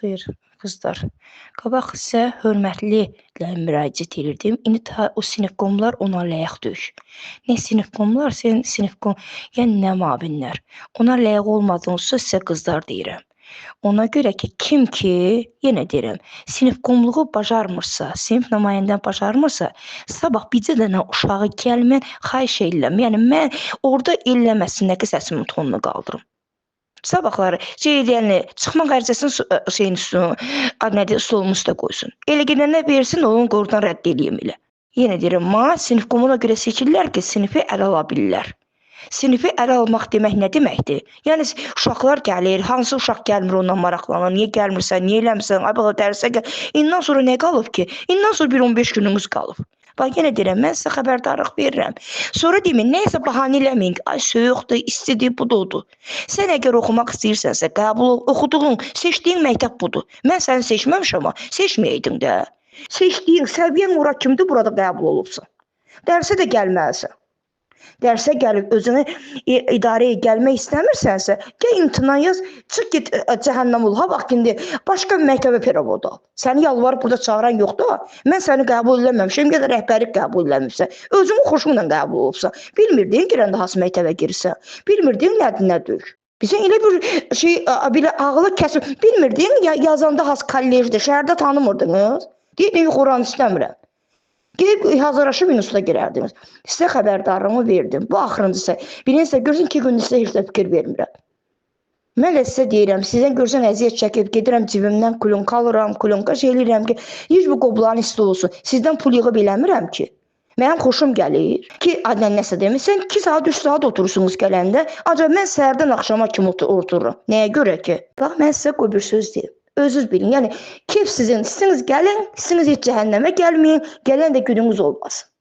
Xeyr, qızlar. Qabaq sizə hörmətli müraciət edirdim. İndi ta o sinifkomlar ona layiq deyil. Nə sinifkomlar, sən sinifkom, yəni nə müavinlər. Ona layiq olmadığınız sizə qızlar deyirəm. Ona görə ki, kim ki, yenə deyirəm, sinifkomluğu bacarmırsa, sinif nümayəndən bacarmırsa, sabah bircə dənə uşağı gəlmən xahiş edirəm. Yəni mən orada eləməsinlər ki, səsimin tonunu qaldırım. Sabahları şey eləyəni çıxmaq ərizəsini şeyin üstünə, ad nədir, stolun üstə qoysun. Elə gedənə versin, onu qordan rədd eləyim elə. Yenə deyirəm, ma sinif komuna görə seçirlər ki, sinifi ələ ala bilirlər. Sinifi ələ almaq demək nə deməkdir? Yəni uşaqlar gəlir, hansı uşaq gəlmir ondan maraqlanır, niyə gəlmirsən, niyə eləmirsən, ay bala dərsə gəl. İndən sonra nə qalıb ki? İndən sonra bir 15 günümüz qalıb. Bax yenə deyirəm, mən sizə xəbərdarlıq verirəm. Sonra deməyin, nəyisə bəhanə eləməyin ki, ay soyuqdur, istidir, budur, odur. Sən əgər oxumaq istəyirsənsə, qəbul ol, oxuduğun, seçdiyin məktəb budur. Mən səni seçməmişəm amma seçməyirdin də. Seçdiyin səviyyən ora kimdir, burada qəbul olubsan. Dərsə də gəlməlisən. Dərsə gəlib özünü idarəyə gəlmək istəmirsənsə, gəl imtahan yaz, çıx get cəhənnəm ol. Ha vaxt indi başqa bir məktəbə perovod al. Səni yalvarıb burada çağıran yoxdur. Mən səni qəbul eləməmişəm, ya da rəhbərlik qəbul eləmirsə. Özünün xoşunla qəbul olubsan. Bilmirdin girəndə hansı məktəbə girirsən. Bilmirdin nədir, nə deyil. Bizə elə bir şey belə ağlı kəsib bilmirdin ya yazanda hansı kollecdir, şəhərdə tanımırdınız. Deyirdin yox oranı istəmirəm. Gedib hazırlaşıb instituta girərdiniz. Sizə xəbərdarlığımı verdim. Bu axırıncısı. Birincisi görsün 2 gündür sizə heç də fikir vermirəm. Mən də sizə deyirəm, sizdən görsən əziyyət çəkib gedirəm cibimdən kulonka alıram, kulonka şey eləyirəm ki, heç bu qobların isti olsun. Sizdən pul yığıb eləmirəm ki. Mənim xoşum gəlir ki, adnan nəsə demirsən, 2 saat, 3 saat oturursunuz gələndə. Ancaq mən səhərdən axşama kimi otururam. Nəyə görə ki? Bax, mən sizə qoy bir söz deyim. Özünüz bilin. Yəni keyf sizin. İstiniz gəlin, istiniz heç cəhənnəmə gəlməyin. Gələn də gününüz olmasın.